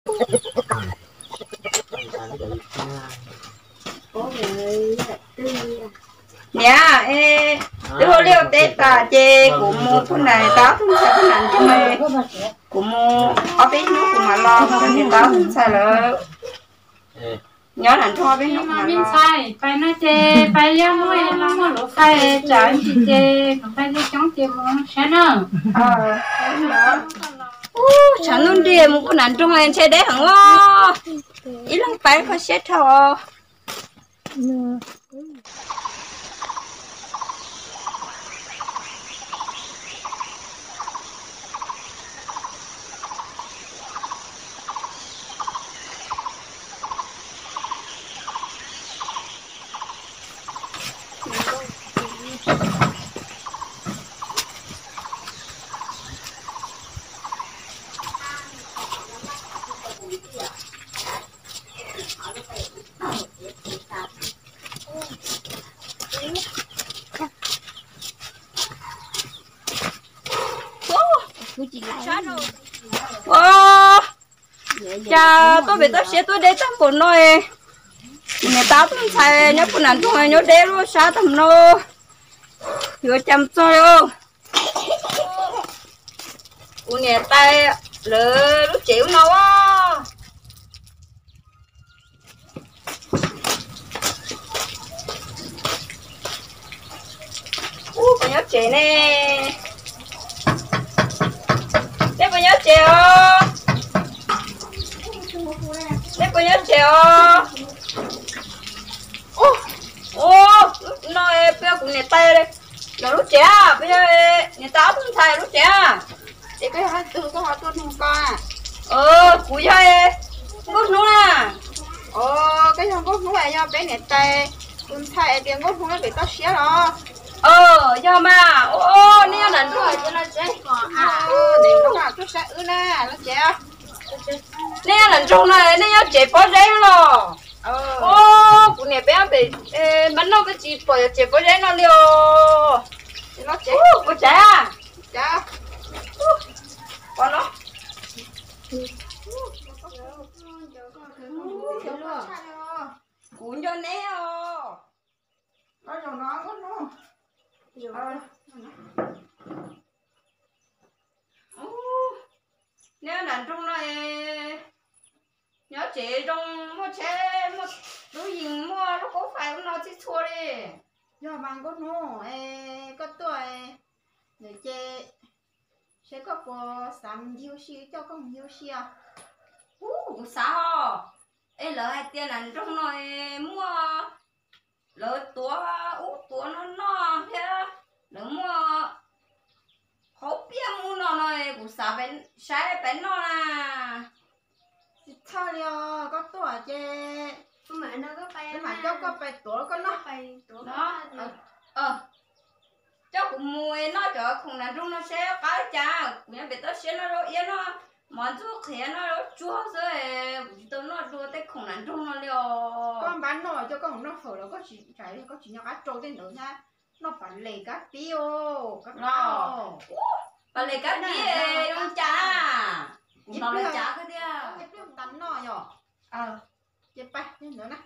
Niam, es twb ua liaj ua teb tas ces kuv mus pub niam tais ob tug ntxhais pub nram nroog, kuv mus ob peb hnub kuv mam los, niam tais ob tug ntxhais lawv nyob nram nroog ob peb hnub kuv mam los. Pais no ces pais yog muaj los muaj lus qhia tsam ntsis ces kom pais li coob ces mus saib na. Ub, tshav ntuj nrig mus pub nram nroog ntshe deb heev os. Ib leeg pais kho siab dhau. Ua cas tuaj pem toj siab tuaj deb tag npaum no. Kuv niam tais ob tug ntxhais nyob puag nram nroog nyob deb lub sab tag npaum no. Yuav cas mus txog li. Kuv niam tais lawv lub tsev ub no a. Ub, puas nyob tsev ne? Nej puas nyob tsev os? Nej puas nyob tsev os? Ub, no peb yog kuv niam tais lawv lub tsev a, peb yog niam tais ob tug ntxhais lub tsev a. Es koj yog leej twg koj ho tuaj nug koj? Kuv yog Nkauj Hnub na. Koj yog Nkauj Hnub, yog peb niam tais tus ntxhais tias Nkauj Hnub nyob pem toj siab los? Yog mas. Nej nyob nram nroog, nej nyob nram nroog no nej nyob tsev pob zeb los? Kuv niam peb pem npab noj koj tsis pom yuav tsev pob zeb no li os. Ua cas? Pov no. Kuv nco neb os. Neb nram nroog no es nyob tsev zoo, muaj tsheb, muaj lub yees, muaj lub koob fais ub no txhij txhua li. Yog mas Nkauj Hnub, koj tuaj ntawm ces seb koj puas xav ncig ua si, coj koj mus ncig ua si os. Ub, kuv xav os. Es lawv hais tias nram nroog no muaj, lawv tuav ub tuav no noj thiab, lawv muaj qhauv piaj mus no no, kuv xav saib peb noj na. Tsis txhawj li os, koj tuaj ces kuv mam coj koj pais tuav koj noj. Coj kuv mus noj cov khoom nram nroog no seb qab li cas, kuv nyob pem toj siab noj zaub iab, noj mov ntxuag qhiav, noj zaub tsuag xwb, kuv tsis tau noj dua tej khoom nram nroog no li os. Koj npab noj, coj koj mus noj fawm los koj tsis, koj tsis nco qab rau tej ntawd thiab. Noj pas les kab tib os. Pas les kab tib zoo cas? Kuv hnov lawv cav kawg thiab. Ib pliag tas noj yom. Ces pais ntawd na.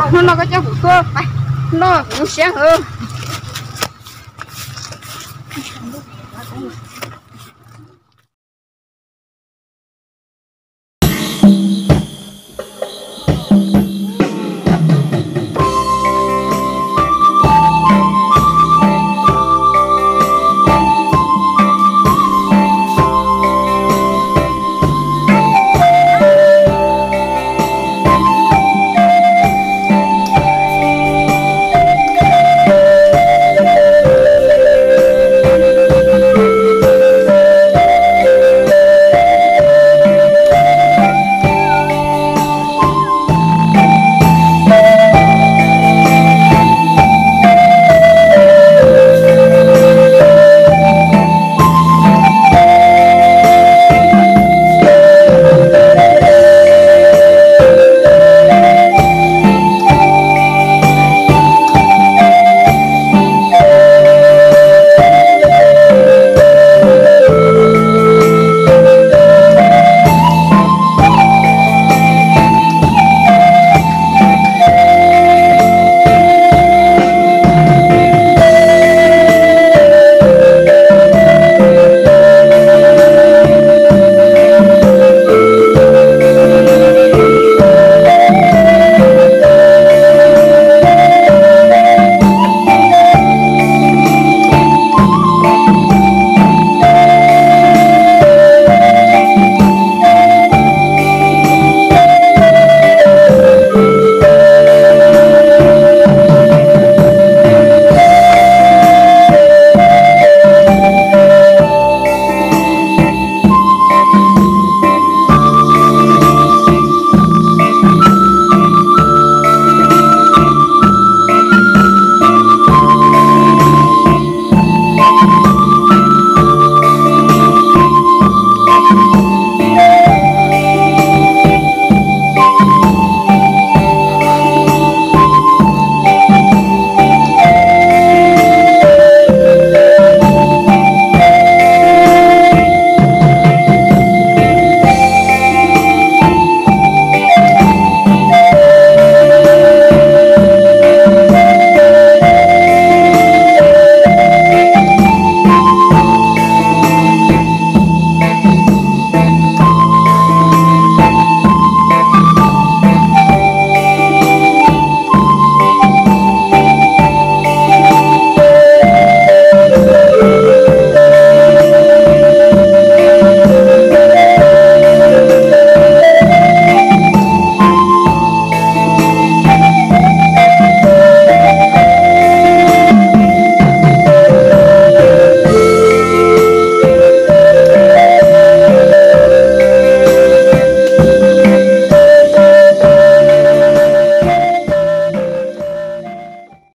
Hnub no koj coj kuv tuaj, hnub no kuv zoo siab heev.